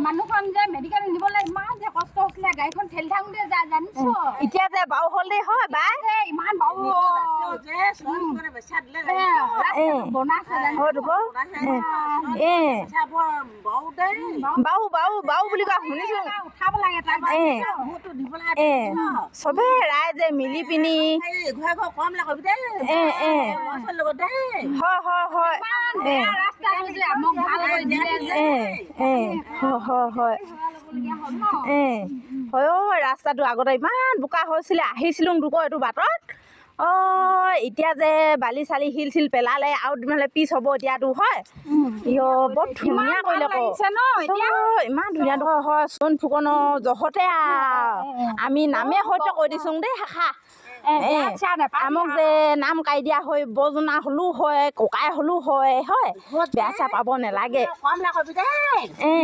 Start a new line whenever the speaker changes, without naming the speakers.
মানুহখন যে মেডিকেল নিবলৈ ইমান যে কষ্ট হৈছিলে, গাড়ীখন ঠেলি থাকোঁতে যায়, জানিছ?
এতিয়া যে বাও হ'ল দেই, হয় বাই?
যে ইমান বাবু বনাইছে, জানিছ?
হয় তো। এ বাউ বাউ বাউ বুলি কোৱা শুনিছো।
উঠাব লাগে তাক।
এ চবে ৰাইজে মিলি পিনি। এ এ হয় হয় হয়।
ইমান বেয়া ৰাস্তাটো যে আমাক ভাল কৰি দিলে যে।
এ এ হয় হয় হয়।
ল'বলগীয়া হ'ল ন?
এ হয় অ'। ৰাস্তাটো আগতে ইমান বোকা হৈছিলে, আহিছিলোঁ তোক এইটো বাটত। অ' এতিয়া যে বালি চালি শিল চিল পেলালে আৰু নহ'লে পিছ হ'ব এতিয়াতো, হয়। ইয়, বৰ ধুনীয়া কৰিলে আকৌ।
লাগিছে ন এতিয়া?
চব ইমান ধুনীয়া। হয় হয়, চোন ফুকনৰ জহতে আৰু আমি নামে সত্য কৈ দিছোং দেই শাখা।
বেয়া চেয়া নাপাবি।
আমাক যে নাম কাঢ়ি দিয়া হৈ বৰজনা হ'লেও হয়, ককাই হ'লেও হয়, হয়, বেয়া চেয়া পাব নালাগে। এ।